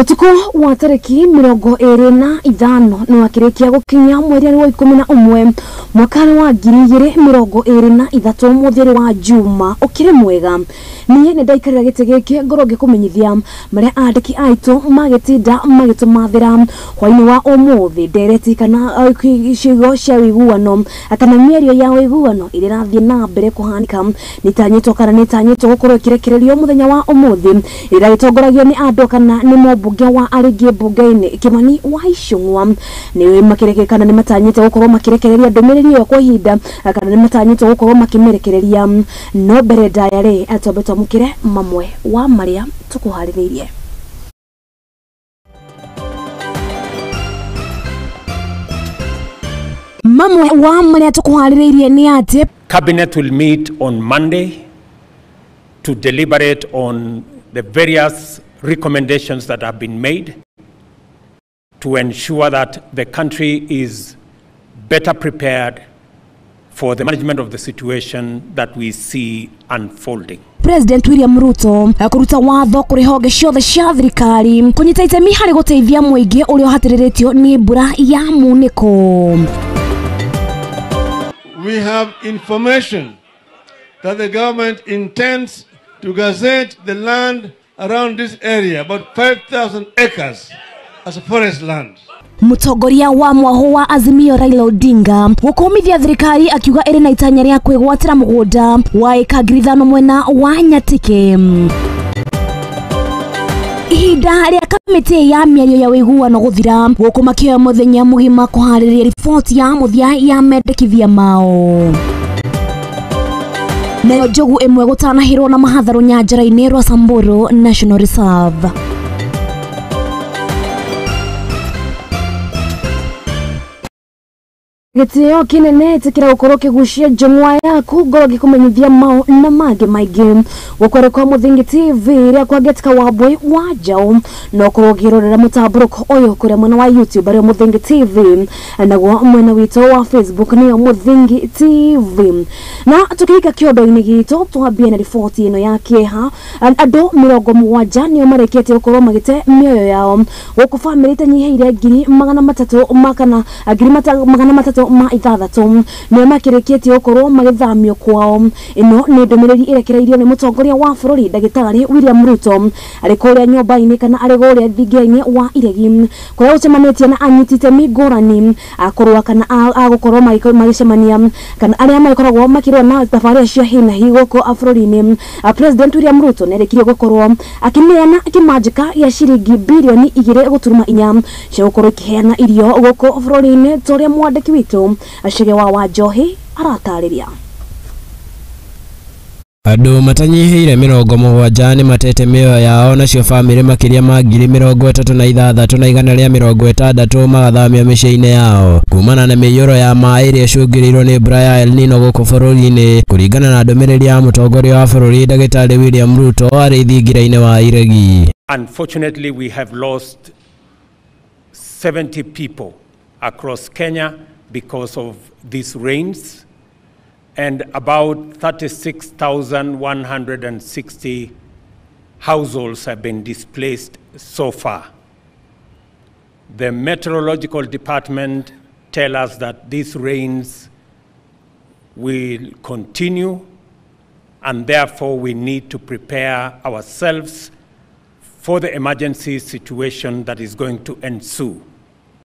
Utuku wa tariki 25 ni wakirikia gukinya mweri wa 11 mwaka wa 2023 muthiri wa Juma ukiri mwega niĩ nĩ ndaikarĩra gĩtĩ gĩkĩ ngorwo ngĩkũmenyithia marĩa andĩki aitũ magĩtinda magĩtũmathĩra hwainĩ wa ũmũthĩ ndereti kana ciugo cia ũiguano kana mĩario ya ũiguano ĩrĩa ĩrathiĩ na mbere kũhanĩka nĩtanyĩtwo kana nĩtanyĩtwo gũkorwo ĩkĩrekererio mũthenya wa ũmũthĩ ĩrĩa ĩtongoragio nĩ andũ kana nĩ mũmbunge wa arĩngĩ mbunge-inĩ Kimani wa Ichung'wa nĩ makĩreke kana nĩ matanyĩte gũkorwo makĩrekereria ndũmĩrĩri ĩyo kwa ihinda kana nĩ matanyĩtwo gũkorwo makĩmĩrekereria no mbere ndaya rĩ twambe twamũkĩre mamwe wa marĩa tũkũharĩrĩirie. Mamwe wa marĩa tũkũharĩrĩirie nĩ atĩ Cabinet will meet on Monday to deliberate on the various recommendations that have been made to ensure that the country is better prepared for the management of the situation that we see unfolding. President William Ruto kuruta watho kuri honge ciothe cia thirikari kunyita itemi hari guteithia muingi uria uhatiriritio ni mbura ya muniko. We have information that the government intends to gazette the land around this area, about 5,000 acres, as a forest land. Mutongoria wa mwaho wa Azimio Raila Odinga gukumithia thirikari akiuga iri na itanya ria kwigwatira mugunda wa eka 5,000 mwena wa Nyatike. Ihinda ria kamĩtĩ ya mĩario ya ũiguano gũthira gũkũ makĩoya mũthenya mũgima kũharĩrĩria riboti ya mũthia ya mendekithia mao. Nayo njogu ĩmwe gũtanahĩrwo na mahatharũ nyanjara-inĩ rwa Samburu National Reserve. Gĩtĩo kĩnene ĩtĩkĩra gũkorwo kĩgucia njũng'wa yaku ngorwo ngĩkũmenyithia mao na mangĩ maingĩ gũkũrĩ kwa Mũthingi TV ĩrĩa kwa Getka Wambui wa Njaũ no ũkorwo ũkĩrorera mũtambũrũko ũyũ kũrĩa mwena wa YouTube arĩ Mũthingi TV naguo mwena witũ wa Facebook nĩyo Mũthingi TV. Na tũkĩhika kĩondo-inĩ gitũ twambie na riboti ĩno ya kĩeha. Andũ 70 nĩo marĩkĩtie gũkorwo magĩte mĩoyo yao gũkũ bamĩrĩ itanyihĩire 300 ma kana 306 nĩo makĩrĩkĩtie gũkorwo magĩthamio kwao. Ĩno nĩ ndũmĩrĩri ĩrekereirio nĩ mũtongoria wa bũrũri ndagĩtarĩ William Ruto arĩ kũrĩa nyũmba-inĩ kana arĩ kũrĩa thingira-inĩ wa Iregi kũrĩa gũcemanĩtie na anyiti itemi ngũrani akũrũa kana agũkorwo magĩcemania kana arĩa magĩkoragwo makĩrũa na tabarĩra cia hi na hi gũkũ bũrũri-inĩ. President William Ruto nĩarĩkirie gũkorwo akĩneana kĩmanjĩka gĩa ciringi birioni 2.4 cia gũkorwo ikĩheana irio gũkũ bũrũri-inĩ ta ũrĩa mwandĩki witũ Achege wa Wanjohi aratarĩria. Andũ matanyihĩire 70 nĩ matete mĩoyo yao nacio bamĩrĩ makĩria ma 36,160 magathamio mĩciĩ-inĩ yao kumana na mĩiyũro ya maĩ ĩrĩa ĩcũngĩrĩirio nĩ mbura ya El Nino gũkũ bũrũri-inĩ kũringana na ndũmĩrĩri ya mũtongoria wa bũrũri ndagĩtarĩ William Ruto arĩ thingira-inĩ wa Iregi. Unfortunately, we have lost 70 people across Kenya because of these rains, and about 36,160 households have been displaced so far. The meteorological department tell us that these rains will continue, and therefore we need to prepare ourselves for the emergency situation that is going to ensue.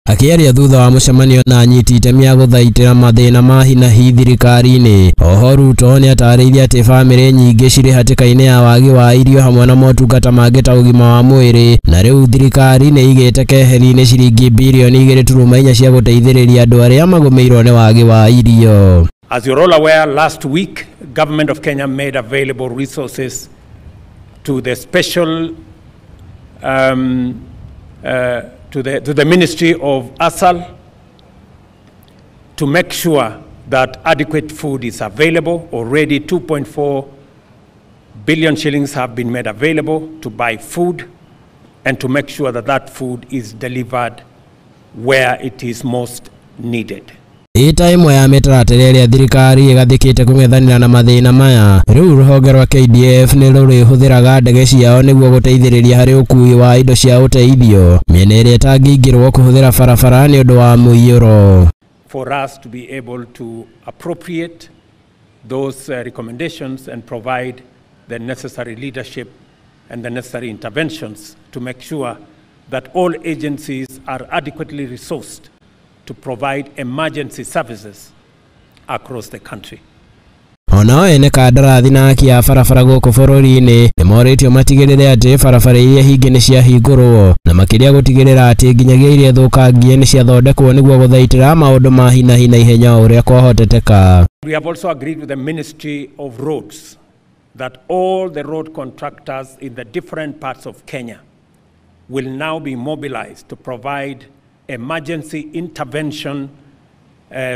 Akĩaria thutha wa mũcemanio na anyiti itemi a gũthaitĩra mathĩna ma hi na hi thirikari-inĩ. Oho Ruto nĩatarĩirie atĩ bamĩrĩ nyingĩ cirĩ hatĩka-inĩ ya wagi wa irio hamwe na motungata mangĩ ta ũgima wa mwĩrĩ na rĩu thirikari nĩ ĩigĩte keheri-inĩ ciringi birioni 2.4 cia gũteithĩrĩria andũ arĩa magũmĩirwo nĩ wagi wa irio. As you're all aware, last week, Government of Kenya made available resources to the special to the Ministry of ASAL to make sure that adequate food is available. Already 2.4 billion shillings have been made available to buy food and to make sure that that food is delivered where it is most needed. Ĩta ĩmwe ya mĩtaratara ĩrĩa thirikari ĩgathĩkĩte kũng'ethanĩra na mathĩna maya, rĩu rũhonge rwa KDF nĩ rũrĩhũthĩraga ndege ciao nĩguo gũteithĩrĩria harĩ ũkuui wa indo cia ũteithio mĩena ĩrĩa ĩtangĩingĩrwo kũhũthĩra barabara nĩ ũndũ wa mũiyũro. For us to be able to appropriate those recommendations and provide the necessary leadership and the necessary interventions to make sure that all agencies are adequately resourced to provide emergency services across the country. Onao ene kandarathi na aki a barabara gũkũ bũrũri-inĩ nĩmorĩtio matigĩrĩre atĩ barabara iria hinge nĩ ciahingũrwo na makĩria gũtigĩrĩra atĩ nginyagia iria thũkangie nĩ ciathondekwo nĩguo gũthaitĩra maũndũ ma hi na hi na ihenya o ũrĩa kwahoteteka. We have also agreed with the Ministry of Roads that all the road contractors in the different parts of Kenya will now be mobilized to provide emergency intervention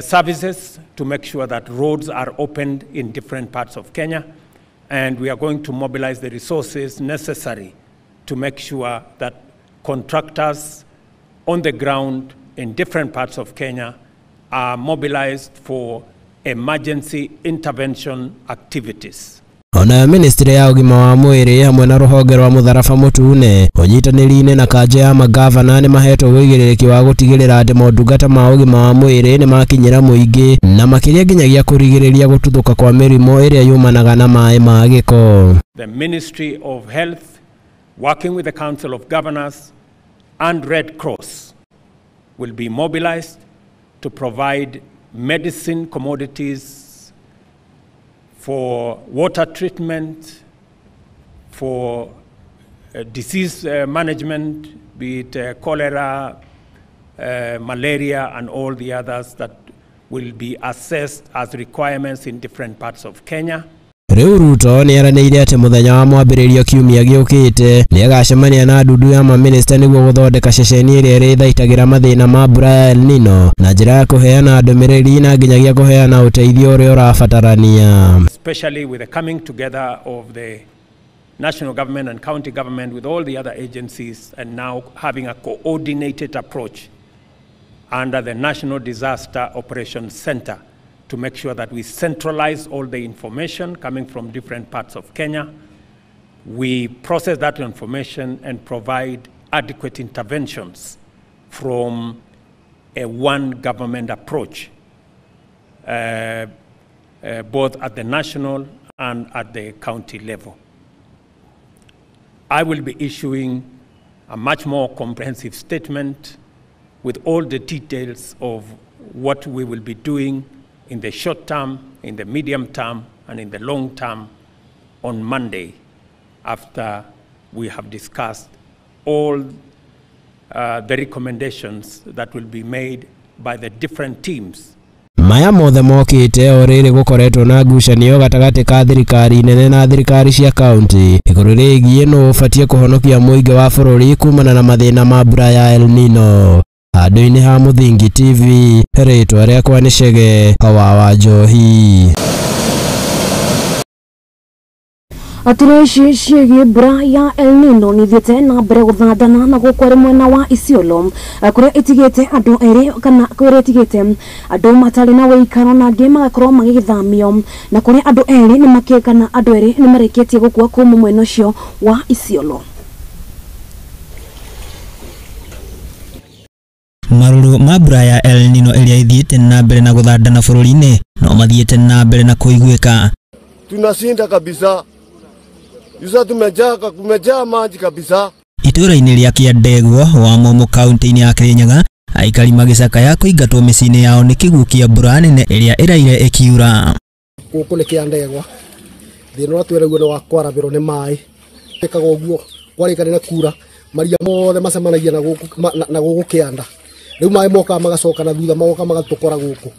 services to make sure that roads are opened in different parts of Kenya, and we are going to mobilize the resources necessary to make sure that contractors on the ground in different parts of Kenya are mobilized for emergency intervention activities. Onayo ministry ya ũgima wa mwĩrĩ hamwe na rũhonge rwa mũtharaba mũtune ũnyitanĩri-inĩ na kanja ya magavana nĩ mahetwo ũigĩrĩrĩki wa gũtigĩrĩra atĩ motungata ma ũgima wa mwĩrĩ nĩ makinyĩra mũingĩ na makĩria nginyagia kũrigĩrĩria gũtuthũka kwa mĩrimũ ĩrĩa yumanaga na maĩ ma gĩko. The Ministry of Health, working with the Council of Governors and Red Cross, will be mobilized to provide medicine commodities for water treatment, for disease management, be it cholera, malaria, and all the others that will be assessed as requirements in different parts of Kenya. Rĩu Ruto nĩeranĩire atĩ mũthenya wa mwambĩrĩrio kiumia gĩũkĩte nĩagacemania na ndundu ya mamĩnĩsta nĩguo gũthondeka ceceni ĩrĩa ĩrĩthaitagĩra mathĩna ma mbura ya El Nino na njĩra ya kũheana ndũmĩrĩri na nginyagia kũheana ũteithio ũrĩa ũrabatarania. Especially with the coming together of the national government and county government with all the other agencies and now having a coordinated approach under the National Disaster Operations Center to make sure that we centralize all the information coming from different parts of Kenya. We process that information and provide adequate interventions from a one government approach, both at the national and at the county level. I will be issuing a much more comprehensive statement with all the details of what we will be doing in the short term, in the medium term, and in the long term on Monday, after we have discussed all the recommendations that will be made by the different teams. Maya mothe mokĩte o rĩrĩ gũkoretwo na ngucanio gatagatĩ ka thirikari nene na thirikari cia kaunti igũrũ rĩgiĩ nũ ũbatiĩ kũhonokia mũingĩ wa bũrũri kumana na mathĩna ma mbura ya El Nino. Handũ-inĩ ha Mũthingi TV, rĩtwa rĩakwa nĩ Chege wa Njohi. Atĩrĩ ici ciĩgiĩ mbura ya El Nino nĩithiĩte na mbere gũthandana na gũkũ arĩ mwena wa Isiolo kũrĩa ĩtigĩte andũ erĩ kana kũrĩa ĩtigĩte andũ matarĩ na wĩikaro na angĩ magakorwo magĩgĩthamio na kũrĩa andũ erĩ nĩmakĩ kana andũ erĩ nĩmarĩkĩtie gũkua kuma mwena ũcio wa Isiolo. Marũrũ ma mbura ya El Nino ĩrĩa ĩthiĩte na mbere na gũthandana bũrũri-inĩ no mathiĩte na mbere na kũiguĩka. Tunashinda kabisa. Yusa tumejaa kumejaa maji kabisa. Itũũra-inĩ rĩa Kĩandegwa wa Momo kaunti-inĩ ya Kirinyaga aikari magĩcakaya kũingatwo mĩciĩ-inĩ yao nĩ kĩguũ kĩa mbura nene ĩrĩa ĩraire ĩkiura. Gũkũ nĩ Kĩandegwa, thĩna ũrĩa twĩraguo nĩ wa kwarabĩrwo nĩ maĩ, ĩkaga ũguo kwarĩkanĩra kura maria mothe macemanagia na gũkũ kĩanda, rĩu maĩ mokaga magacoka na thutha magoka magatũkora gũkũ.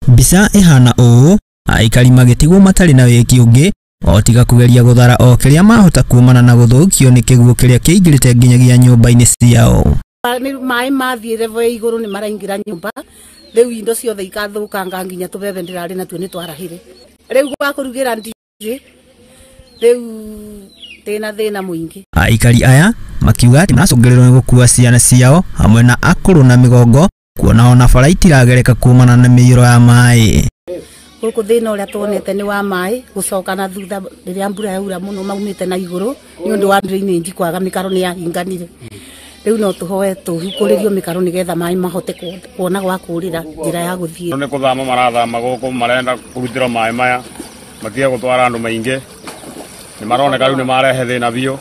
Mbica ĩhana ũũ, aikari magĩtigwo matarĩ na wĩki ũngĩ o tiga kũgeria gũthara o kĩrĩa mahota kumana na gũthũkio nĩ kĩguũ kĩrĩa kĩingĩrĩte nginyagia nyũmba-inĩ ciao. Maĩ mathiĩ level ya igũrũ nĩ maraingĩra nyũmba, rĩu indo ciothe ikathũkanga nginya tũbebe ndĩrarĩ natuo nĩ twarahire, rĩu gwa kũrugĩra ndirĩ, rĩu ndĩna thĩna mũingĩ. Aikari aya makiuga atĩ maracũngĩrĩrwo nĩ gũkua ciana ciao hamwe na akũrũ na mĩgongo Kuona ona bara itiragereka kumana na mĩiyũro ya maĩ. Gũkũ thĩna ũrĩa tuonete nĩ wa maĩ gũcoka na thutha rĩrĩa mbura yaura mũno maumĩte na igũrũ nĩ ũndũ wa drainage kwaga mĩkaro nĩ yahinganire. Rĩu no tũhoe tũhingũrĩrio mĩkaro nĩgetha maĩ mahote kuona gwa kũrĩra njĩra ya gũthiĩ. Nĩ kũthama marathama gũkũ marenda kũrutĩrwo maĩ maya matige gũtwara andũ maingĩ nĩ maroneka rĩu nĩ marehe thĩna biũ.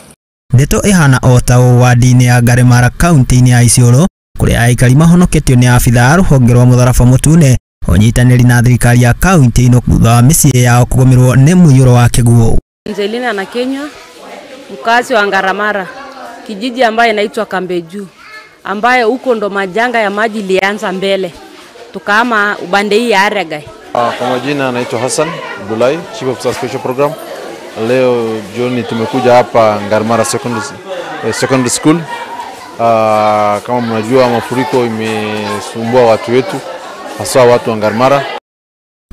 Ndeto ĩhana o ta ũũ wadi-inĩ ya Ngaremara kaunti-inĩ ya Isiolo kũrĩa aikari mahonoketio nĩ abithaa a rũhonge rwa mũtharaba mũtune ũnyitanĩri na thirikari ya kaunti ĩno thutha wa mĩciĩ yao kũgũmĩrwo nĩ mũiyũro wa kĩguũ. Angelina na Kenya, mkazi wa Ngaramara, kijiji ambaye inaitwa Kambeju, ambaye huko ndo majanga ya maji ilianza mbele, tukama ubande hii ya Aregai. Kwa majina naitwa Hassan Bulai, Chief of Special Program. Leo jioni tumekuja hapa Ngaramara Secondary School. Kama mnajua mafuriko imesumbua watu wetu, hasa watu wa Ngaramara.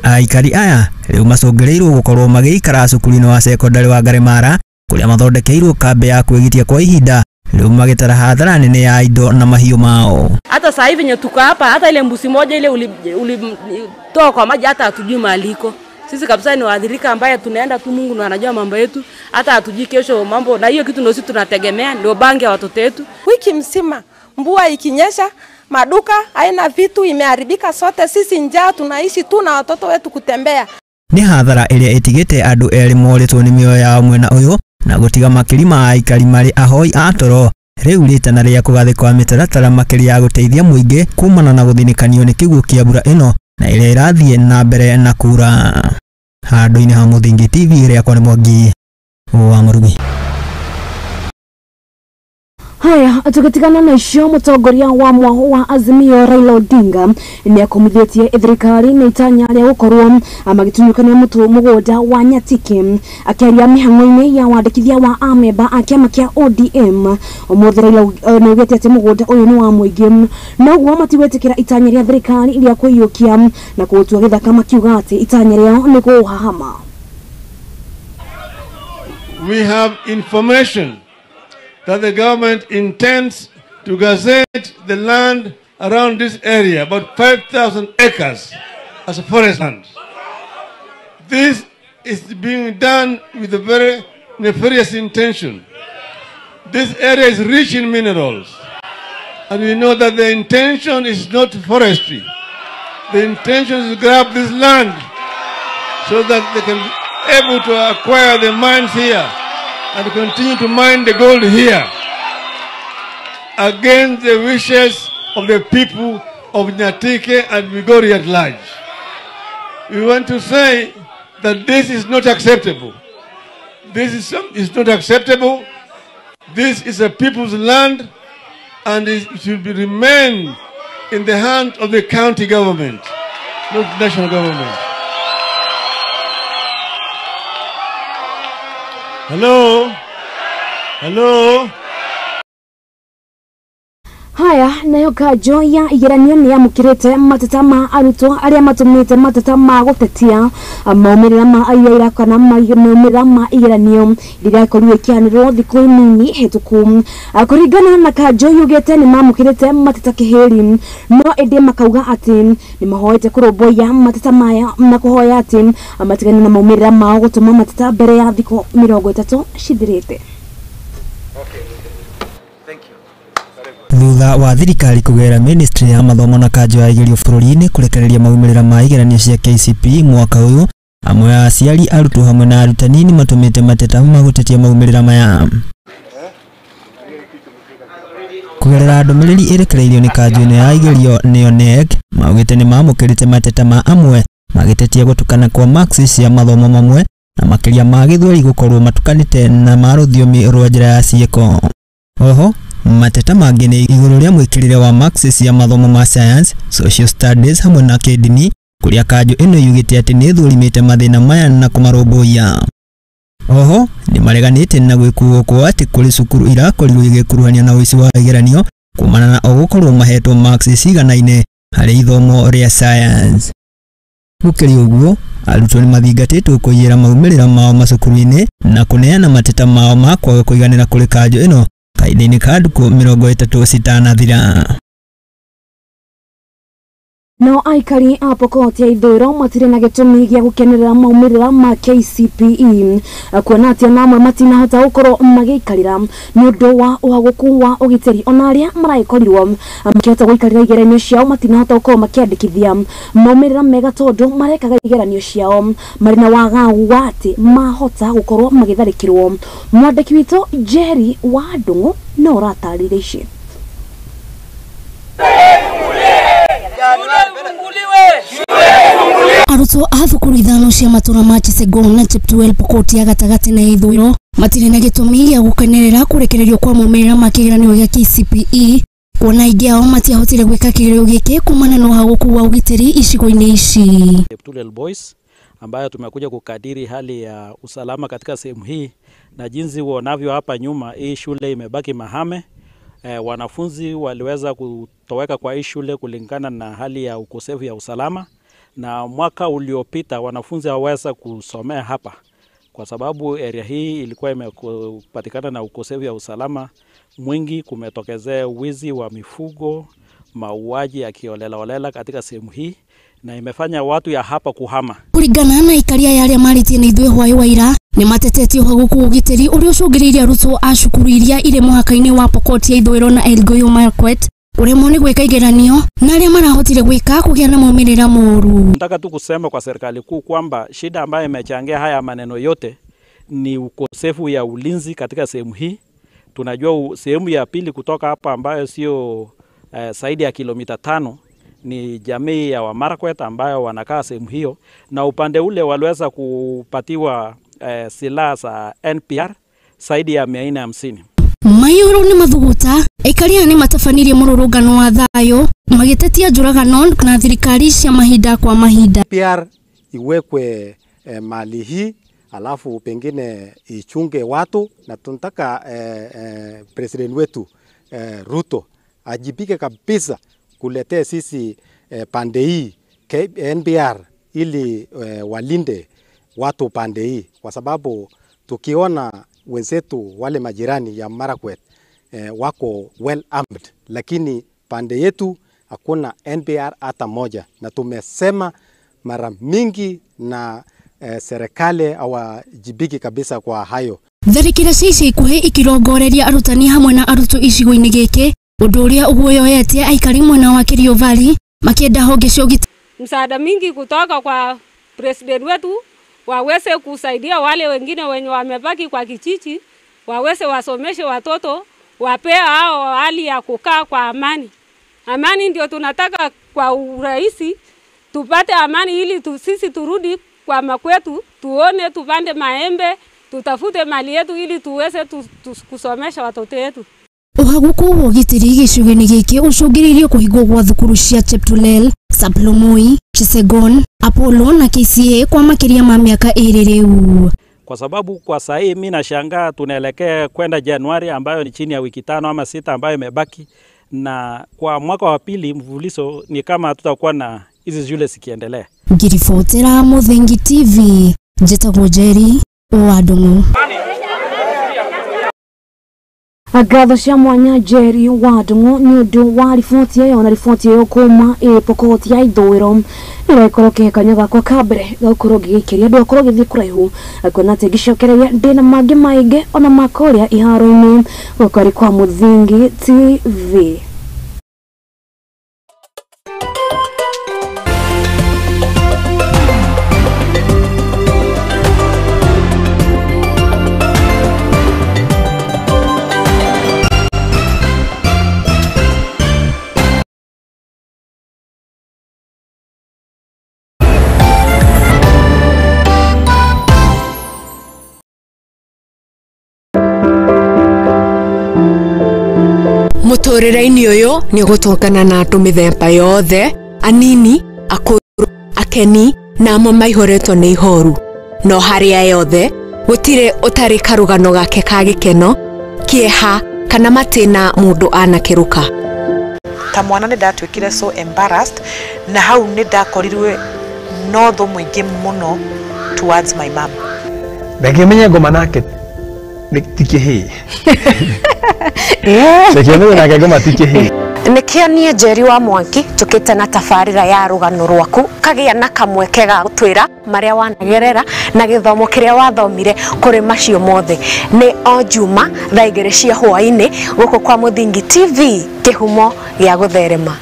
Aikari aya rĩu macũngĩrĩirwo gũkorwo magĩikara cukuru-inĩ wa sekondari wa Ngaremara kũrĩa mathondekeirwo kambĩ ya kwĩgitia kwa ihinda rĩu magĩtara hathara nene ya indo na mahiũ mao. Hata sasa hivi nye tuko hapa, hata ile mbusi moja ile ulitoa kwa maji hata hatujui mahali iko. Sisi kabisa ni waathirika ambaye tunaenda tu, Mungu ndo anajua mambo yetu, hata hatujui kesho mambo, na hiyo kitu ndio sisi tunategemea, ndio bangi ya watoto wetu. Wiki mzima mvua ikinyesha, maduka haina vitu imeharibika, sote sisi njaa tunaishi tu na watoto wetu kutembea. Nĩ hathara ĩrĩa ĩtigĩte andũ erĩ morĩtwo nĩ mĩoyo yao mwena ũyũ na gũtiga makiri ma aikari marĩ ahoi a toro rĩu rĩtana rĩa kũgathĩkwa mĩtaratara makĩria ya gũteithia mũingĩ kumana na gũthinĩkanio nĩ kĩguũ kĩa mbura ĩno na ĩrĩa ĩrathiĩ na mbere na kura. Handũ-inĩ ha Mũthingi TV rĩakwa nĩ Mwangi wa Mũrugi. Haya, tukitigana na icio, mũtongoria wa mwaho wa Azimio Raila Odinga nĩ akomithĩtie thirikari na itanya rĩa gũkorwo magĩtunyũkania mũgũnda wa Nyatike. Akĩaria mĩhang'o-inĩ ya wandĩkithia wa amemba a kĩama kĩa ODM ũmũthĩ, Raila nĩaugĩte atĩ mũgũnda ũyũ nĩ wa mũingĩ, noguo matigwĩtĩkĩra itanya rĩa thirikari rĩa kũiyũkia na kũũtua gĩthaka, makiuga atĩ itanya rĩao nĩ kũũhahama. We have information that the government intends to gazette the land around this area, about 5,000 acres, as a forest land. This is being done with a very nefarious intention. This area is rich in minerals, and we know that the intention is not forestry. The intention is to grab this land so that they can be able to acquire the mines here and continue to mine the gold here against the wishes of the people of Nyatike and Migori at large. We want to say that this is not acceptable. This is not acceptable. This is a people's land, and it should remain in the hands of the county government, not national government. Hello? Hello? Haya, nayo kanjo ya igeranio nĩ yamũkĩrĩte mateta ma arutwo arĩa matũmĩte mateta ma gũtetia maumĩrĩra ma aira kana maumĩrĩra ma igeranio rĩrĩa ikorirwo ikĩanĩrĩrwo thikũ nini hĩtũku. Kũringana na kanjo yugĩte nĩ mamũkĩrĩte mateta kĩhĩri, no ĩndĩ makauga atĩ nĩ mahoete kũrũmbũiya mateta maya na kũhoya atĩ matigane na maumĩrĩra mao gũtũma mateta mbere ya thikũ 30 cithirĩte. Thutha wa thirikari kũgerera ministry ya mathomo na kanjo ya igerio bũrũri-inĩ kũrekereria maumĩrĩra ma igeranio cia KCPE mwaka ũyũ, amwe a aciari, arutwo hamwe na arutani nĩ matũmĩte mateta ma gũtetia maumĩrĩra maya. Kũgerera ndũmĩrĩri ĩrekereirio nĩ kanjo ĩno ya igerio nĩyo KNEC, maugĩte nĩ mamũkĩrĩte mateta ma amwe magĩtetia gũtukana kwa marks cia mathomo mamwe na makĩria ma gĩthweri gũkorwo matukanĩte na ma rũthiomi rwa njĩra ya ciĩko. Oho, mateta mangĩ nĩ igũrũ rĩa mwĩkĩrĩre wa marks cia mathomo ma science, social studies hamwe na kĩndini, kũrĩa kanjo ĩno yugĩte atĩ nĩ ĩthũrimĩte mathĩna maya na kũmarũmbũiya. Oho, nĩ mareganĩte na gwĩkuo kwa atĩ kũrĩ cukuru irakorirwo igĩkuruhania na ũici wa igeranio kumana na o gũkorwo mahetwo marks ciganaine harĩ ithomo rĩa science. Gũkĩrĩ ũguo, arutwo nĩ mathingatĩtwo kũiyĩra maumĩrĩra mao macukuru-inĩ na kũneana mateta mao ma kwaga kũiganĩra kũrĩ kanjo ĩno kahinda-inĩ ka ndukũ 30 citanathira. No aikari a Pokot ya ithũĩro matirĩ na gĩtũmi gĩa gũkenerera maumĩrĩra ma KCPE kuona atĩ ona amwe matinahota gũkorwo magĩikarĩra nĩ ũndũ wa ũhagũku wa ũgitĩri. Ona arĩa maragĩkorirwo makĩhota gũikarĩra igeranio ciao matinahota gũkorwo makĩandĩkithia maumĩrĩra mega tondũ marekaga igeranio ciao marĩ na wagagu wa atĩ mahota gũkorwo magĩtharĩkĩrwo. Mwandĩki witũ Jerry wa Ndung'u no ũratarĩria ici. Arutwo a thukuru ithano cia matũra ma Chesegon na Cheptuel Pokot ya gatagatĩ na ithũĩro matirĩ na gĩtũmi gĩa gũkenerera kũrekererio kwa maumĩrĩra ma kĩgeranio gĩa KCPE kuona aingĩ ao matiahotire gwĩka kĩgerio gĩkĩ kumana na ũhagũku wa ũgitĩri icigo-inĩ ici. Cheptulel Boys ambayo tumekuja kukadiri hali ya usalama katika sehemu hii, na jinsi uonavyo hapa nyuma, hii shule imebaki mahame. Wanafunzi waliweza kutoweka kwa hii shule kulingana na hali ya ukosefu ya usalama, na mwaka uliopita wanafunzi hawaweza kusomea hapa kwa sababu area hii ilikuwa imepatikana na ukosefu ya usalama mwingi. Kumetokezea wizi wa mifugo, mauaji ya kiolela-olela katika sehemu hii, na imefanya watu ya hapa kuhama. Kuringana na ikaria ya aria maritie na ithuĩ hwaĩ wa ira nĩ matetetie ũhagũku ũgitĩri ũrĩa ũcũngĩrĩirie arutwo a cukuru iria irĩ mũhaka-inĩ wa Pokot ya ithũĩro na Elgeyo Marakwet kũremwo nĩ gwĩka igeranio na arĩa marahotire gwĩka kũgĩa na maumĩrĩra moru. Nataka tu kusema kwa serikali kuu kwamba shida ambayo imechangia haya maneno yote ni ukosefu ya ulinzi katika sehemu hii. Tunajua sehemu ya pili kutoka hapa ambayo sio zaidi ya kilomita 5 ni jamii ya Wamarakwet ambayo wanakaa sehemu hiyo, na upande ule waliweza kupatiwa silaha za NPR zaidi ya 450. Mayoro nĩ mathuguta aikaria nĩ matabanirie mũrũrũngano wa thayũ magĩtetia njũragano na thirikari cia mahinda kwa mahinda. NPR iwekwe mali hii alafu pengine ichunge watu, na tunataka president wetu Ruto ajibike kabisa kuletea sisi pande hii NPR ili walinde watu pande hii, kwa sababu tukiona wenzetu wale majirani ya Marakwet wako well armed, lakini pande yetu hakuna NPR hata moja, na tumesema mara mingi na serikali hawajibiki kabisa kwa hayo. Tharĩkĩra cia ica ikuhĩ ikirongoreria arutani hamwe na arutwo icigo-inĩ gĩkĩ, ũndũ ũrĩa ũguoyohetie aikari mwena wa Kerio Valley makĩenda honge cia ũgitĩri. Msaada mingi kutoka kwa president wetu waweze kusaidia wale wengine wenye wamebaki kwa kijiji, waweze wasomeshe watoto, wapea hao hali ya kukaa kwa amani. Amani ndio tunataka kwa urahisi, tupate amani ili sisi turudi kwa makwetu, tuone, tupande maembe, tutafute mali yetu ili tuweze kusomesha watoto wetu. Ũhagũku wa ũgitĩri gĩcigo-inĩ gĩkĩ ũcũngĩrĩirie kũhingwo gwa thukuru cia Cheptulel, Saplomoi, Chesegon, Apollo na KCA kwa makĩria ma mĩaka 2 rĩu. Kwa sababu kwa saa hii mimi nashangaa tunaelekea kwenda Januari ambayo ni chini ya wiki 5 ama 6 ambayo imebaki, na kwa mwaka wa pili mfululizo ni kama hatutakuwa na hizi shule zikiendelea. Ngiribotera Muthingi TV, njĩtagwo Jerry wa Ndung'u. Ngatho cia mwanya Jerry wa Ndung'u nĩ ũndũ wa riboti ĩyo, na riboti ĩyo kuma Pokot ya ithũĩro nĩrekorwo kĩhe kanya gakwa ka mbere gũkorwo ngĩgĩikĩria andũ akorwo gĩthiĩ kũraihu kuona atĩ ngĩcokereria ndĩna mangĩ maingĩ ona makũrĩa iharo-inĩ. Gũkũ arĩ kwa Muthingi TV. Mũtũrĩre-inĩ ũyũ nĩ ũgũtũngana na andũ mĩthemba yothe, anini, akũrũ, akeni na amwe maihũrĩtwo nĩ ihoru. No harĩa yothe gũtirĩ ũtarĩ karũgano gake ka gĩkeno, kĩeha kana matĩna mũndũ anakĩrũka. Ta mwana nĩ ndatuĩkire so embarrassed, na hau nĩ ndakorirwe no thũ mũingĩ mũno towards my mom. Ndangĩmenya ngoma nake ti kĩhĩĩ. Ndangĩmenya nake ngoma ti kĩhĩĩ. Nĩkĩo niĩ Njeri wa Mwangi njũkĩte na tabarĩra ya rũgano rwaku kagĩa na kamweke ga gũtwĩra marĩa wanagerera na gĩthomo kĩrĩa wathomire kũrĩ macio mothe. Nĩ o Juma thaa 2 cia hwaĩ-inĩ gũkũ kwa Mũthingi TV, kĩhumo gĩa gũtherema.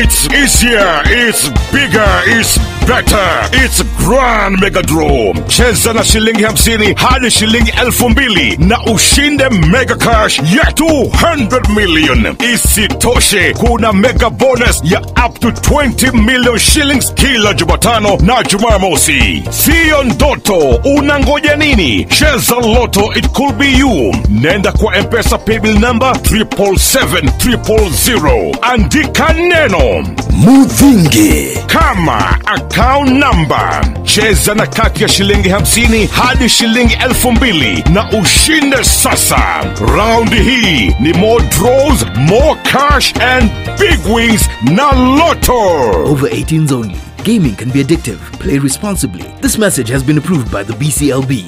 It's easier, it's bigger, it's better, it's Grand Mega Draw. Cheza na shilingi 50 hadi shilingi 2000 na ushinde mega cash ya 200 million. Isitoshe, kuna mega bonus ya up to 20 million shillings kila Jumatano na Jumamosi. Sio ndoto, unangoja nini? Cheza Lotto, it could be you. Nenda kwa M-Pesa paybill number 777 000. Andika neno Muthingi kama account number. Cheza na kati ya shilingi 50 hadi shilingi 2000 na ushinde sasa. Round hii ni more draws, more cash and big wins na Lotto. Over 18s only. Gaming can be addictive. Play responsibly. This message has been approved by the BCLB.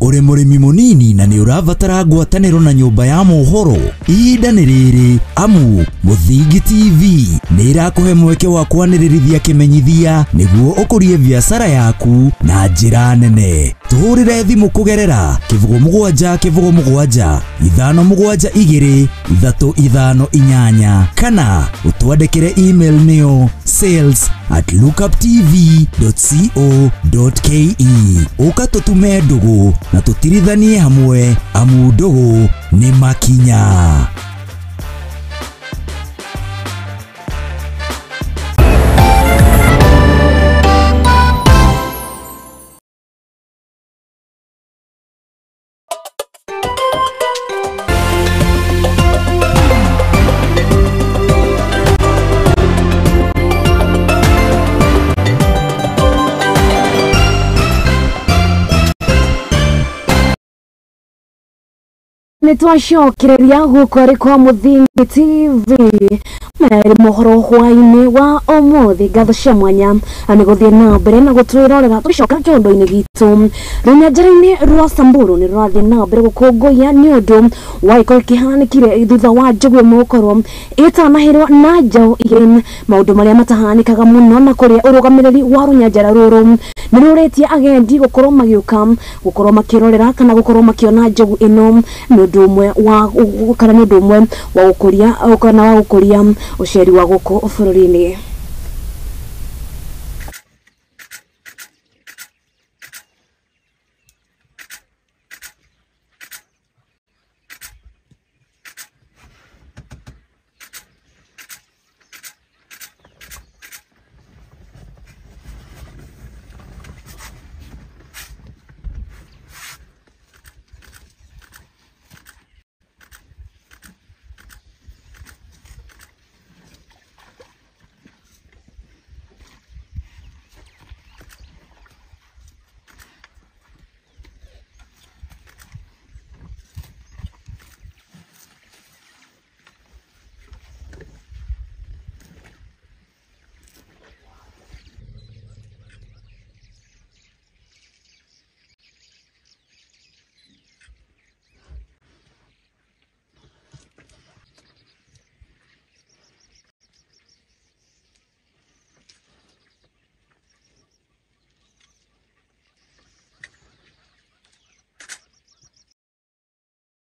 Uri mũrĩmi mũnini na nĩ ũrabatara ngwatanĩro na nyũmba ya mohoro, ihinda nĩ rĩrĩ amu Mũthingi TV nĩ ĩrakũhe mweke wa kwanĩrĩrithia kĩmenyithia nĩguo ũkũrie biacara yaku na njĩra nene. Tũhũrĩre thimũ kũgerera 07 07 572 358 kana ũtwandĩkĩre email nĩyo sales@lookuptv.co.ke. Ũka tũtume ndũgũ na tũtirithanie hamwe amu ndũgũ nĩ makinya. Nĩtwacokereria gũkũ arĩ kwa Mũthingi TV merĩ mohoro hwaĩ-inĩ wa ũmũthĩ. Ngatho cia mwanya nĩ gũthiĩ na mbere na gũtwĩrorera tũgĩcoka kĩondo-inĩ gitũ. Rũnyanjara-inĩ rwa Samburu nĩ rũrathiĩ na mbere gũkũngũiya nĩ ũndũ wa gĩko kĩhanĩkire thutha wa njogu ĩmwe gũkorwo ĩtanahĩrwo na njaũ igĩrĩ, maũndũ marĩa matahanĩkaga mũno na kũrĩa ũrũgamĩrĩri wa rũnyanjara rũrũ nĩ rũrĩtie agendi gũkorwo magĩũka gũkorwo makĩrorera kana gũkorwo makĩona njogu ĩno nĩ ũndũ ũmwe wa kana nĩ ũndũ ũmwe wa gũkũria kana wa gũkũria ũceri wa gũkũ bũrũri-inĩ.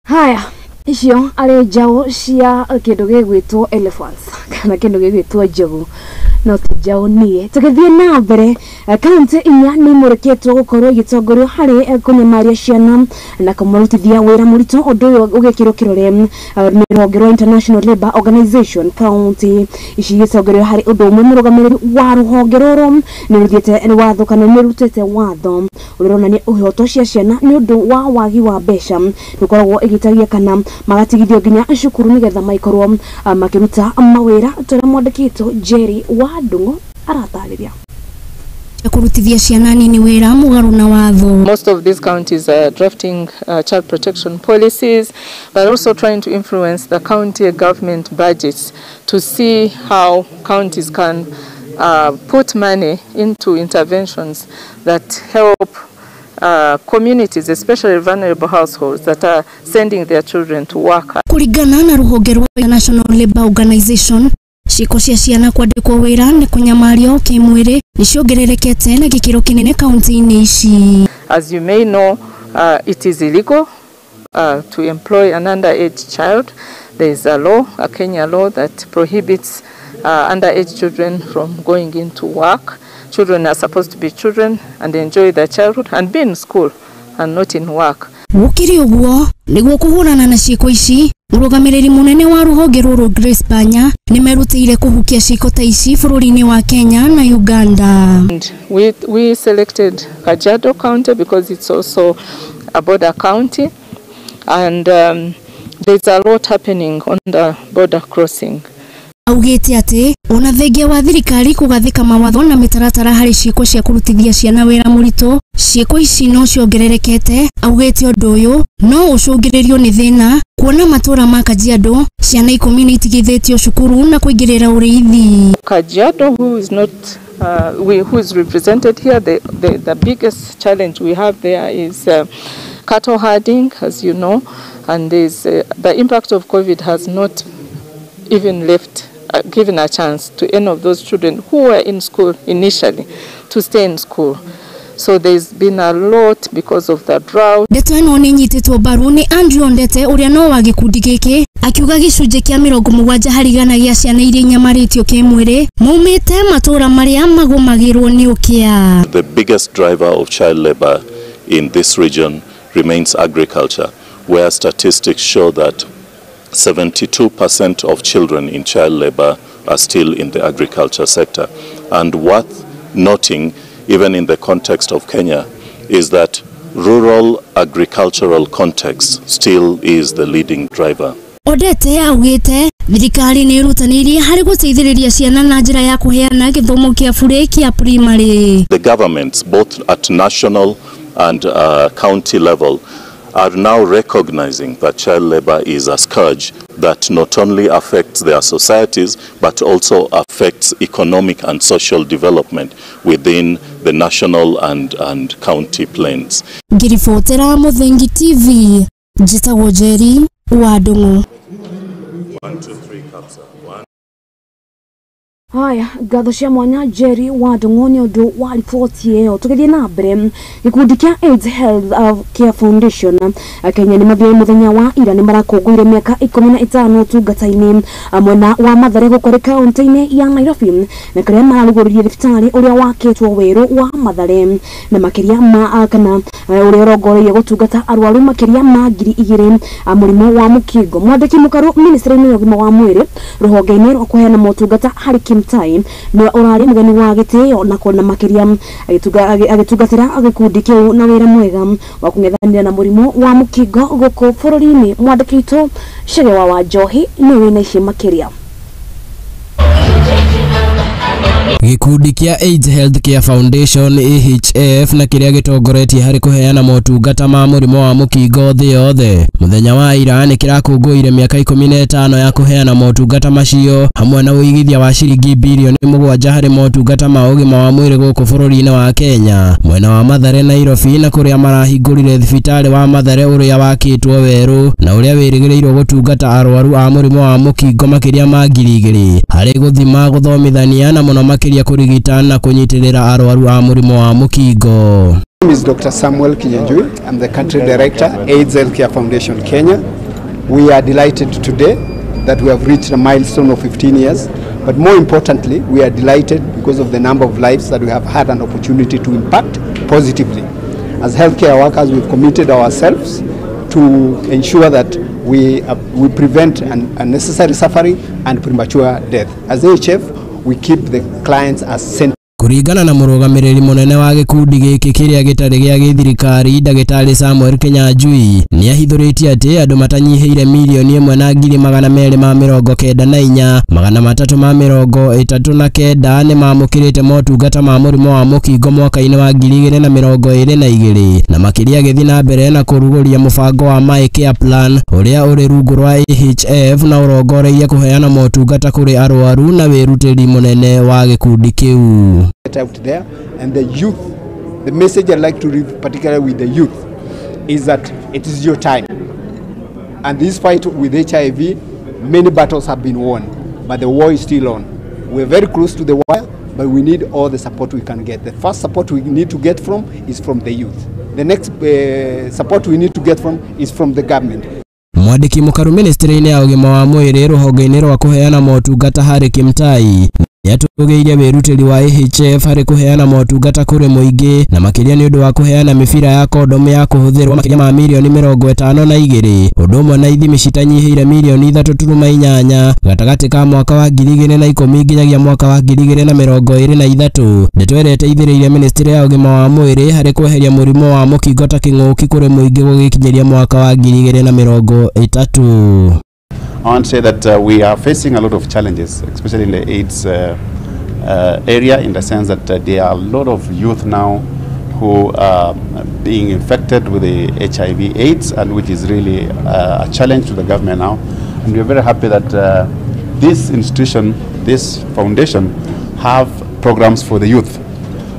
Haya, icio arĩ njaũ cia kĩndũ gĩgwĩtwo elephants kana kĩndũ gĩgwĩtwo njogu, no ti njaũ niĩ. Tũgĩthiĩ na mbere, kaunti inya nĩ imũrĩkĩtwo gũkorwo igĩtongorio harĩ kũnyamaria ciana na kũmarutithia wĩra mũritũ, ũndũ ũyũ ũgĩkĩrwo kĩrore nĩ rũhonge rwa International Labour Organization. Kaunti ici igĩtongorio harĩ ũndũ ũmwe, mũrũgamĩrĩri wa rũhonge rũrũ nĩ rũthiĩte watho kana nĩ rũrutĩte watho ũrĩa ũronania ihoto cia ciana nĩ ũndũ wa wagi wa mbeca nĩ ũkoragwo ĩgĩtagia kana magatigithio nginya cukuru nĩgetha maikorwo makĩruta mawĩra. Tũrĩa mwandĩkĩtwo Jerry wa Ndung'u aratarĩria. Kũrutithia ciana nini wĩra mũgarũ na watho. Most of these counties are drafting child protection policies, but also trying to influence the county government budgets to see how counties can put money into interventions that help communities, especially vulnerable households that are sending their children to work. Kũringana na rũhonge rwa National Labour Organization, ciĩko cia ciana kwandĩkwo wĩra nĩ kũnyamario kĩmwĩrĩ nĩ ciongererekete na gĩkĩro kĩnene kaunti-inĩ ici. As you may know, it is illegal to employ an underage child. There is a law, a Kenya law, that prohibits underage children from going into work. Children are supposed to be children and enjoy their childhood and be in school and not in work. Gũkĩrĩ ũguo, nĩguo kũhũrana na ciĩko ici, mũrũgamĩrĩri mũnene wa rũhonge rũrũ Grace Banya nĩ merutĩire kũhukia ciĩko ta ici bũrũri-inĩ wa Kenya na Uganda. And we selected Kajiado County because it's also a border county, and there's a lot happening on the border crossing. Augĩte atĩ ona thengia wa thirikari kũgathĩka mawatho na mĩtaratara harĩ ciĩko cia kũrutithia ciana wĩra mũritũ, ciĩko ici no ciongererekete. Augĩte ũndũ ũyũ no ũcũngĩrĩrio nĩ thĩna kuona matũra ma Kajiado ciana 10 nĩ itigithĩtio cukuru na kũingĩrĩra ũrĩithi. Kajiado, who is not who is represented here, the biggest challenge we have there is cattle herding, as you know, and there's the impact of COVID has not even left given a chance to any of those children who were in school initially to stay in school. So there's been a lot because of the drought. Ndeto ĩno nĩ inyitĩtwo mbaru nĩ Andrew Ndete ũrĩa no wa gĩkundi gĩkĩ akiuga gĩcunjĩ kĩa 70 harĩ igana gĩa ciana iria inyamarĩtio kĩmwĩrĩ maumĩte matũra marĩa magũmagĩrwo nĩ ũkĩa. The biggest driver of child labor in this region remains agriculture, where statistics show that 72% of children in child labor are still in the agriculture sector. And worth noting, even in the context of Kenya, is that rural agricultural context still is the leading driver. Odete augĩte thirikari nĩ ĩrutanĩirie harĩ gũteithĩrĩria ciana na njĩra ya kũheana gĩthomo kĩa bure kĩa primary. The governments, both at national and county level, are now recognizing that child labor is a scourge that not only affects their societies, but also affects economic and social development within the national and county planes. Ngiribotera Muthingi TV, njĩtagwo Njeri wa Ndung'u. 1, 2, 3, capsa. 1. Haya, ngatho cia mwanya Njeri wa Ndung'u nĩ ũndũ wa riboti ĩyo. Tũgĩthiĩ na mbere, gĩkundi kĩa AIDS Health Care Foundation Kenya nĩ mathiĩ mũthenya wa ira nĩ marakũngũire mĩaka 15 ũtungata-inĩ mwena wa Mathare gũkũ kaunti-inĩ ya Nairobi, na kũrĩa mararugũririe thibitarĩ ũrĩa wakĩtwo werũ wa Mathare na makĩria ma kana ũrĩa ũrongoreirie gũtungata arwaru makĩria ma 2,000 mũrimũ wa mũkingo. Mwandĩki mũkaru ministry-inĩ ya ũgima wa mwĩrĩ rũhonge-inĩ rwa kũheana motungata harĩ Kimtai nĩwe ũrarĩ mũgeni wa gĩtĩo na kuona makĩria agĩtungatĩra gĩkundi kĩu na wĩra mwega wa kũng'ethanĩra na mũrimũ wa mũkingo gũkũ bũrũri-inĩ. Mwandĩki witũ Chege wa Wanjohi nĩwe wĩna ici makĩria. Gĩkundi kĩa AIDS Health Care Foundation AHF na kĩrĩa gĩtongoretie harĩ kũheana motungata ma mũrimũ wa mũkingo thĩ yothe mũthenya wa ira nĩ kĩrakũngũĩire mĩaka 15 ya kũheana motungata macio hamwe na ũigithia wa ciringi bilioni 7 harĩ motungata ma ũgima wa mwĩrĩ gũkũ bũrũri-inĩ wa Kenya mwena wa Mathare Nairobi, na kũrĩa marahingũrire thibitarĩ wa Mathare ũrĩa wakĩtwo werũ na ũrĩa wĩrĩgĩrĩirwo gũtungata arwaru a mũrimũ wa mũkingo makĩria ma 2,000 harĩ gũthima, gũthomithania na mũno makĩria kũrigita na kũnyitĩrĩra arwaru a mũrimũ wa mũkingo. My name is Dr. Samuel Kinyanjui. I'm the country director, AIDS Healthcare Foundation Kenya. We are delighted today that we have reached a milestone of 15 years, but more importantly, we are delighted because of the number of lives that we have had an opportunity to impact positively. As healthcare workers, we've committed ourselves to ensure that we prevent unnecessary suffering and premature death. As AHF, we keep the clients as center. Kũringana na mũrũgamĩrĩri mũnene wa gĩkundi gĩkĩ kĩrĩa gĩtarĩ gĩa gĩthirikari ndagĩtarĩ Samuel Kinyanjui nĩahithũrĩtie atĩ andũ matanyihĩire 1,294,339 nĩmamũkĩrĩte motungata ma mũrimũ wa mũkingo mwaka-inĩ wa 2022 na makĩria agĩthiĩ na mbere na kũrugũria mũbango wa My Care Plan ũrĩa ũrĩ rungu rwa AHF na ũrongoreirie kũheana motungata kũrĩ arwaru na wĩrutĩri mũnene wa gĩkundi kĩu. Out there, and the youth, the message I'd like to leave particularly with the youth is that it is your time, and this fight with HIV, many battles have been won, but the war is still on. We're very close to the wire, but we need all the support we can get. The first support we need to get from is from the youth. The next support we need to get from is from the government. Mwandĩki mũkaru ministry-inĩ ya ũgima wa mwĩrĩ rũhonge-inĩ rwa kũheana motungata harĩ Kimtai nĩatũgĩirie wĩrutĩri wa AHF harĩ kũheana motungata kũrĩ mũingĩ na makĩria nĩ ũndũ wa kũheana mĩbira ya kondomu ya kũhũthĩrwo makĩria ma mirioni 52 ũndũ ũmwe na ithimi citanyihĩire mirioni 3.8 gatagatĩ ka mwaka wa 2010 nginyagia mwaka wa 2023. Ndeto ĩrĩa ĩteithĩrĩirie ministry ya ũgima wa mwĩrĩ harĩ kweheria mũrimũ wa mũkingo ta kĩng'ũki kũrĩ mũingĩ gũgĩkinyĩria mwaka wa 2030. I want to say that we are facing a lot of challenges, especially in the AIDS area, in the sense that there are a lot of youth now who are being infected with the HIV AIDS, and which is really a challenge to the government now. And we are very happy that this institution, this foundation, have programs for the youth,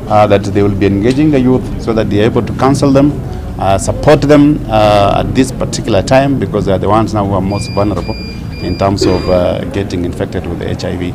that they will be engaging the youth so that they are able to counsel them, support them at this particular time, because they are the ones now who are most vulnerable in terms of getting infected with HIV.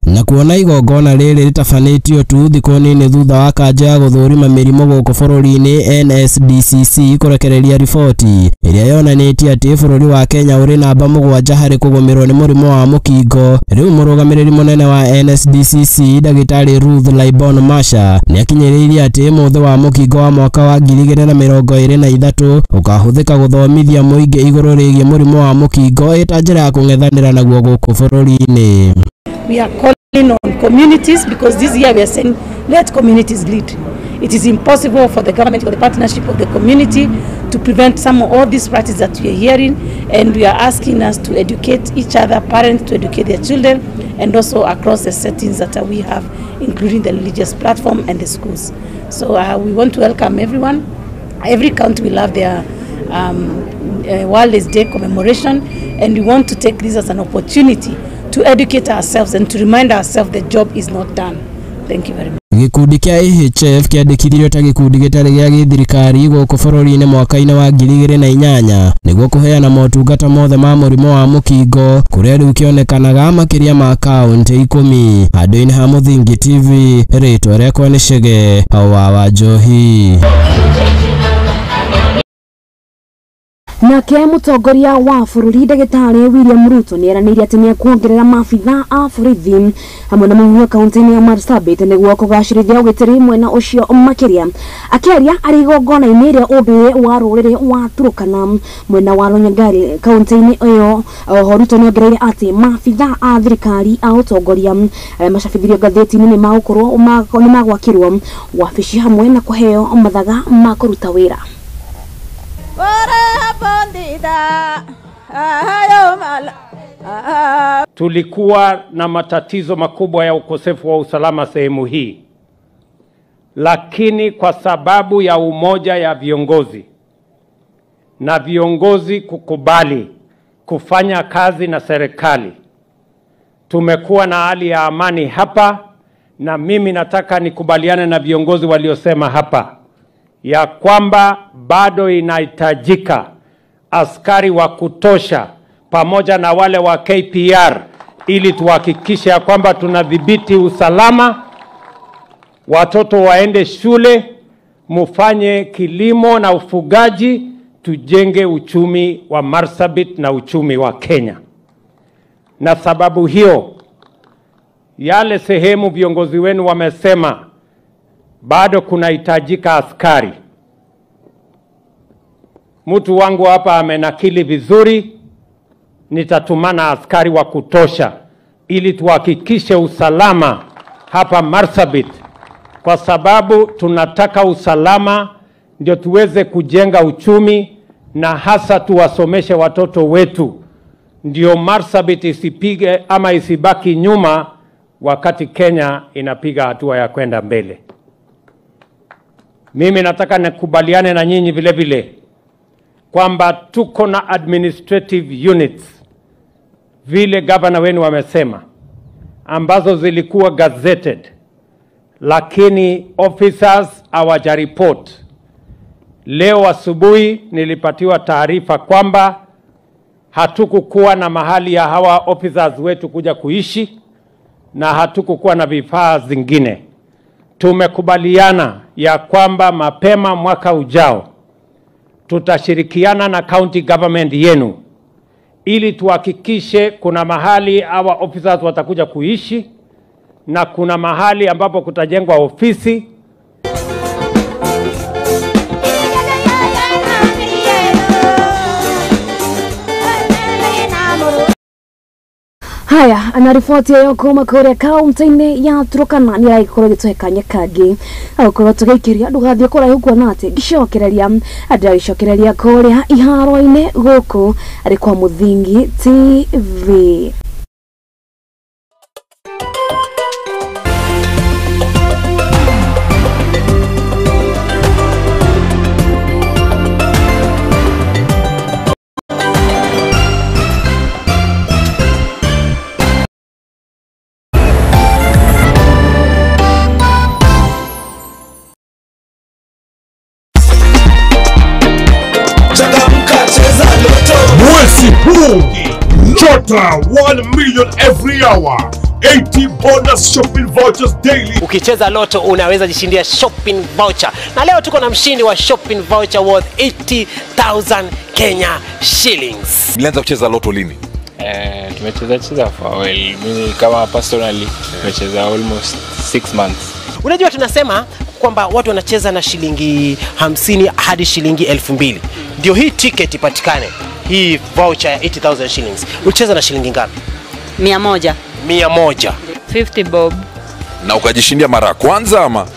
Na kuona igongona rĩrĩ rĩtabanĩtio tu thikũ nini thutha wa kanja ya gũthũrima mĩrimũ gũkũ bũrũri-inĩ NSDCC kũrekereria riboti ĩrĩa yonanĩtie atĩ bũrũri wa Kenya ũrĩ namba 7 harĩ kũgũmĩrwo nĩ mũrimũ wa mũkingo. Rĩu mũrũgamĩrĩri mũnene wa NSDCC ndagĩtarĩ Ruth Laibon Masha nĩakinyĩrĩirie atĩ mũthĩ wa mũkingo wa mwaka wa 2023 ũkahũthĩka gũthomithia mũingĩ igũrũ rĩgiĩ mũrimũ wa mũkingo ĩta njĩra ya kũng'ethanĩra naguo gũkũ bũrũri-inĩ. We are calling on communities, because this year we are saying let communities lead. It is impossible for the government or the partnership of the community to prevent some of all these practices that we are hearing, and we are asking us to educate each other, parents to educate their children, and also across the settings that we have, including the religious platform and the schools. So we want to welcome everyone. Every country will have their World AIDS Day commemoration, and we want to take this as an opportunity to educate ourselves and to remind ourselves the job is not done. Thank you very much. Gĩkundi kĩa AHF kĩandĩkithirio ta gĩkundi gĩtarĩ gĩa gĩthirikari gũkũ bũrũri-inĩ mwaka-inĩ wa 2008 nĩguo kũheana motungata mothe ma mũrimũ wa mũkingo kũrĩa rĩu kĩonekanaga makĩria ma kaũntĩ 10. Handũ-inĩ ha Mũthingi TV, rĩtwa rĩakwa nĩ Chege wa Njohi. Nake mũtongoria wa bũrũri ndagĩtarĩ William Ruto nĩeranĩire atĩ nĩekuongerera maabitha a borithi hamwe na mũhuhu kaunti-inĩ ya Marsabit nĩguo kũgacĩrithia ũgitĩri mwena ũcio makĩria. Akĩaria arĩ igongona-inĩ rĩa ũndũire wa rũrĩrĩ wa Turkana mwena wa Lonyangaria kaunti-inĩ ĩyo, oho Ruto nĩongereire atĩ maabitha a thirikari a ũtongoria arĩa macabithirio ngathĩti-inĩ nĩmagũkorwo nĩmagwakĩrwo wabici hamwe na kũheo mathaga ma kũruta wĩra. Tulikuwa na matatizo makubwa ya ukosefu wa usalama sehemu hii, lakini kwa sababu ya umoja ya viongozi na viongozi kukubali kufanya kazi na serikali, tumekuwa na hali ya amani hapa. Na mimi nataka nikubaliane na viongozi waliosema hapa ya kwamba bado inahitajika askari wa kutosha pamoja na wale wa KPR ili tuhakikishe ya kwamba tunadhibiti usalama, watoto waende shule, mufanye kilimo na ufugaji, tujenge uchumi wa Marsabit na uchumi wa Kenya. Na sababu hiyo, yale sehemu viongozi wenu wamesema bado kunahitajika askari, mtu wangu hapa amenakili vizuri, nitatumana askari wa kutosha ili tuhakikishe usalama hapa Marsabit kwa sababu tunataka usalama ndio tuweze kujenga uchumi na hasa tuwasomeshe watoto wetu, ndio Marsabit isipige ama isibaki nyuma wakati Kenya inapiga hatua ya kwenda mbele. Mimi nataka nikubaliane na nyinyi vile vile kwamba tuko na administrative units vile governor wenu wamesema, ambazo zilikuwa gazetted, lakini officers hawajaripoti. Leo asubuhi nilipatiwa taarifa kwamba hatukukuwa na mahali ya hawa officers wetu kuja kuishi na hatukukuwa na vifaa zingine. Tumekubaliana ya kwamba mapema mwaka ujao tutashirikiana na county government yenu ili tuhakikishe kuna mahali hawa officers watakuja kuishi na kuna mahali ambapo kutajengwa ofisi. Haya, anaripoti ya kuma kuria kaunti-inĩ ya Turkana nĩ ĩragĩkorwo ĩgĩtũhe kanya kangĩ agũkorwo tũgĩikĩria ndũgathiĩ kũraihu kuona atĩ ngĩcokereria ndĩragĩcokereria kũrĩa iharo-inĩ gũkũ arĩ kwa Mũthingi TV. Chota 1 million every hour, 80 bonus shopping vouchers daily. Ukicheza Lotto unaweza jishindia shopping voucher. Na leo tuko na mshindi wa shopping voucher worth 80,000 Kenya shillings. Mlianza kucheza Lotto lini? Tumecheza for a while. Mimi kama personally tumecheza almost 6 months. Unajua tunasema kwamba watu wanacheza na shilingi 50 hadi shilingi 2000. Ndio hii ticket ipatikane. Hii voucher ya 80,000 shillings. Ulicheza na shilingi ngapi? 100. 100. 50 bob. Na ukajishindia mara ya kwanza ama?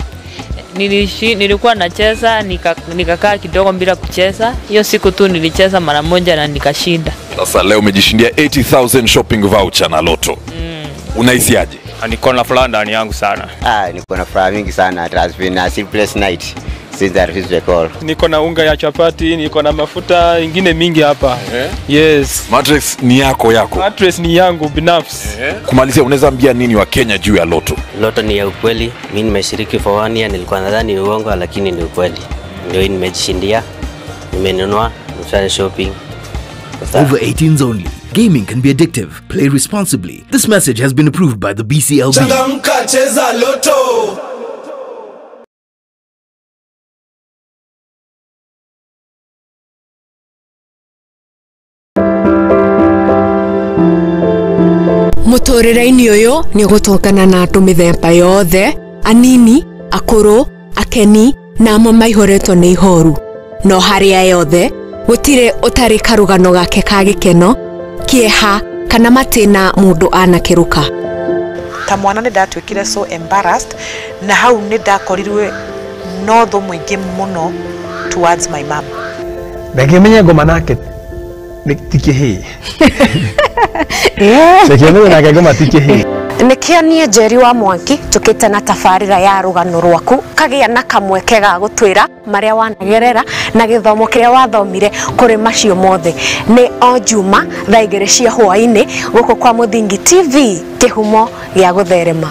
Nilikuwa nacheza, nikakaa kidogo bila kucheza. Hiyo siku tu nilicheza mara moja na nikashinda. Sasa leo umejishindia 80,000 shopping voucher na Lotto. Unahisi aje? Niko na furaha ndani yangu sana. Niko na furaha mingi sana. It has been a sleepless night since I received the call. Niko na unga ya chapati, niko na mafuta ingine mingi hapa. Yes. Mattress ni yako? Mattress ni yangu binafsi. Kumalizia, unaweza ambia nini wa Kenya juu ya Lotto? Lotto ni ya ukweli. Mimi nimeshiriki for 1 year, nilikuwa nadhani ni uongo lakini ni ukweli. Ndio hii nimejishindia. Nimenunua, nimefanya shopping. Over 18s only. Gaming can be addictive. Play responsibly. This message has been approved by the BCLB. Changamka, cheza Lotto. Mũtũrĩre-inĩ ũyũ nĩ ũgũtũngana na andũ mĩthemba yothe, anini, akũrũ, akeni na amwe maihũrĩtwo nĩ ihoru. No harĩa yothe, gũtirĩ ũtarĩ karũgano gake ka gĩkeno, kĩeha kana matĩna mũndũ anakĩrũka. Ta mwana nĩ ndatuĩkire so embarrassed na hau nĩ ndakorirwe no thũ mũingĩ mũno towards my mom. Ndakĩmenye ngoma nake ti kĩhĩĩ. Ndakĩmenye nake ngoma ti kĩhĩĩ. Nĩkĩo niĩ Njeri wa Mwangi njũkĩte na tabarĩra ya rũgano rwaku kagĩa na kamweke ga gũtwĩra marĩa wanagerera na gĩthomo kĩrĩa wathomire kũrĩ macio mothe. Nĩ o Juma thaa 2 cia hwaĩ-inĩ gũkũ kwa Mũthingi TV, kĩhumo gĩa gũtherema.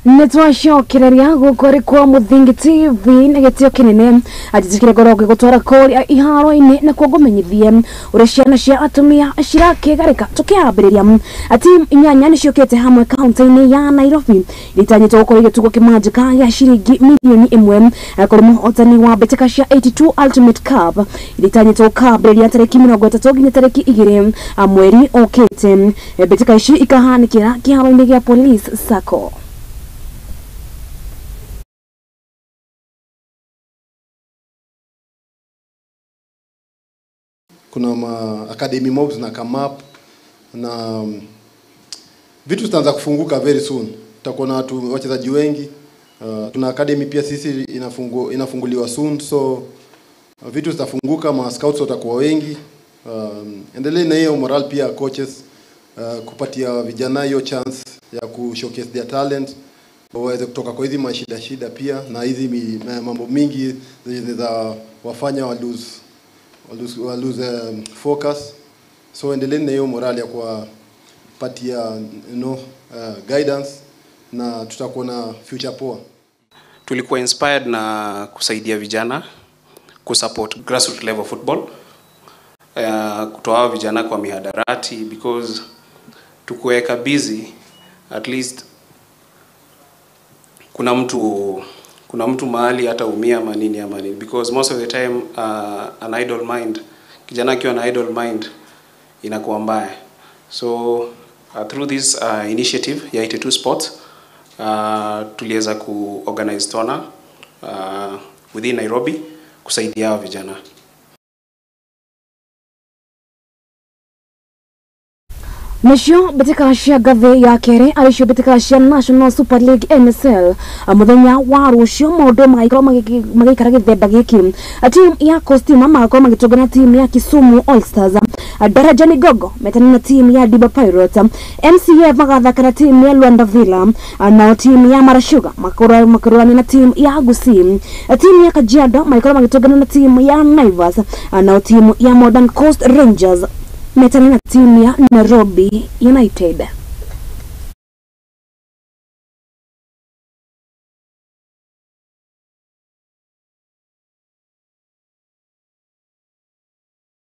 Nitwacokereria gũkũ arĩ kwa Mũthingi TV na gĩtĩo kĩnene anjĩtĩkĩre ngorwo ngĩgũtwara kũrĩa iharo-inĩ na kuo ngũmenyithie ũrĩa ciana cia atumia cirakĩgarĩka. Tũkĩambĩrĩria, timu 8 nĩciũkĩte hamwe kaunti-inĩ ya Nairobi iria itanyĩtwo gũkorwo igĩtugwo kĩmanjĩka gĩa ciringi mirioni 1 kũrĩ mũhotani wa mbĩtĩka cia 82 Ultimate Cup iria itanyĩtwo gũkambĩrĩria tarĩki 30 nginya tarĩki 2 mweri ũkĩte. Mbĩtĩka ici ikahanĩkĩra kĩharo-inĩ gĩa Police Sacco. Kuna ma academy mobs na come up na vitu zitaanza kufunguka very soon. Tutakuwa na watu wachezaji wengi. Tuna academy pia sisi inafunguliwa soon, so vitu zitafunguka, ma scouts watakuwa wengi. Endelee na hiyo moral pia coaches, kupatia vijana hiyo chance ya ku showcase their talent waweze kutoka kwa hizi mashida shida pia na hizi mambo mingi zenye za wafanya wa lose focus. So endeleeni na hiyo morali ya kuwapatia guidance na tutakuwa na future poa. Tulikuwa inspired na kusaidia vijana kusupport grassroots level football, kutoa hao vijana kwa mihadarati, because tukuweka busy, at least kuna mtu mahali hata umia ama nini ama nini, because most of the time an idle mind, kijana akiwa na idle mind inakuwa mbaya. So through this initiative ya 82 Sports, tuliweza kuorganize tourna within Nairobi kusaidia hao vijana. Nacio mbĩtĩka cia ngathĩ ya kerĩ arĩcio mbĩtĩka cia National Super League NSL, mũthenya wa rũciũ maũndũ magĩkorwo magĩikara gĩthemba gĩkĩ. Timu ya Coastima magakorwo magĩtũngana timu ya Kisumu All Stars, Darajani Gogo metana na timu ya Diba Pirates, MCA magathaka na timu ya Luanda Villa, nao timu ya Mara Sugar makorwo makĩrũrana na timu ya Gusii, timu ya Kajiado magĩkorwo magĩtũngana na timu ya Naivas, nao timu ya Modern Coast Rangers metana na timu ya Nairobi United.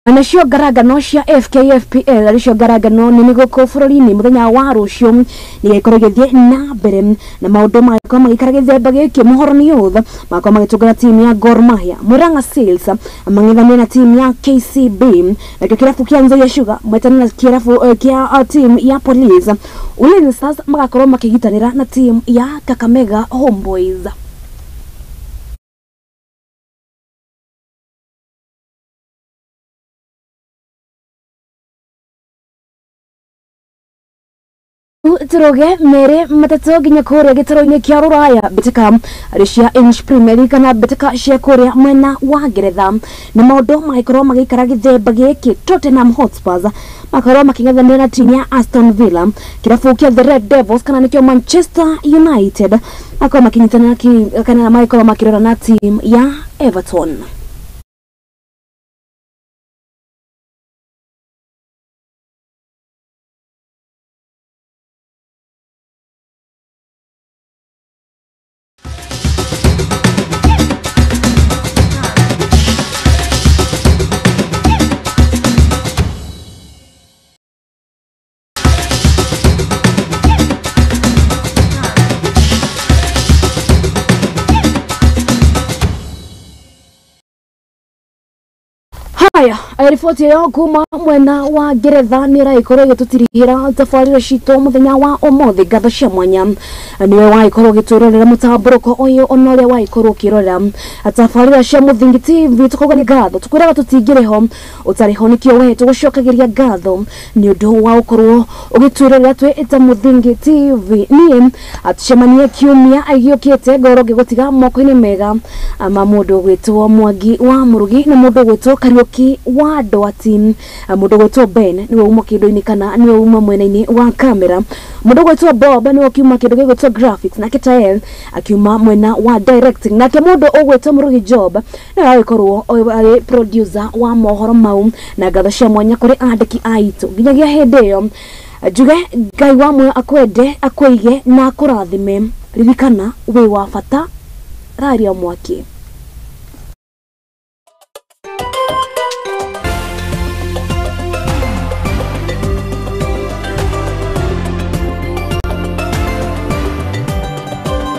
Nacio ngarangano cia FKFPL aricio ngarangano nene gũkũ bũrũri-inĩ mũthenya wa rũciũ nĩgĩkorwo ĩgĩthiĩ na mbere na maũndũ magĩkorwo magĩikara gĩthemba gĩkĩ. Muhoroni Youth magakorwo magĩtũngana timu ya Gor Mahia, Murang'a Seals mang'ethanĩre na timu ya KCB, nakĩo kĩrabu kĩa Nzoia Sugar metane na kĩrabu kĩa timu ya Police. Ulinzi Stars magakorwo makĩgitanĩra na timu ya Kakamega Homeboys. Turoge mere matatũ nginya kũrĩa gĩtarũ-inĩ kĩa rũraya, mbĩtĩka arĩ cia English Premier League kana mbĩtĩka cia kũrĩa mwena wa Ngeretha na maũndũ magĩkorwo magĩikara gĩthemba gĩkĩ. Tottenham Hotspurs makorwo makĩng'ethanĩra na timu ya Aston Villa, kĩrabu kĩa The Red Devils kana nĩkĩo Manchester United makorwo makĩnyitanĩra kana magĩkorwo makĩrora na timu ya Everton. Haya, riboti ĩyo kuma mwena wa Ngeretha nĩ ĩragĩkorwo ĩgĩtũtirihĩra tabarĩra citũ mũthenya wa ũmũthĩ. Ngatho cia mwanya nĩwe wagĩkorwo ũgĩtwĩrorera mũtambũrũko ũyũ ona ũrĩa wagĩkorwo ũkĩrorera tabarĩra cia Mũthingi TV, tũkauga nĩ ngatho, tũkwĩraga tũtingĩrĩ ho ũtarĩ ho, nĩkĩo we tũgũcokagĩria ngatho nĩ ũndũ wa gũkorwo ũgĩtwĩrorera twĩ ta Mũthingi TV. Niĩ tũcemanie kiumia gĩũkĩte, ngorwo ngĩgũtiga moko-inĩ mega ma mũndũ ũgwĩtwo Mwangi wa Mũrugi na mũndũ ũgwĩtwo Kariũki wa Ndwati. Mũndũ ũgwĩtwo Ben nĩwe uma kĩndũ-inĩ kana nĩwe uma mwena-inĩ wa kamera, mũndũ ũgwĩtwo Bob nĩwe ũkiuma kĩndũ gĩgwĩtwo graphics, nake Tael akiuma mwena wa directing, nake mũndũ ũgwĩtwo Mũrugi Job nĩwe agĩkorwo arĩ producer wa mohoro mau. Na ngatho cia mwanya kũrĩ andĩki aitũ. Nginyagia hĩndĩ ĩyo njuge Ngai wa muoyo akwende, akwĩige na akũrathime. Ririkana wi wa bata raria mwaki.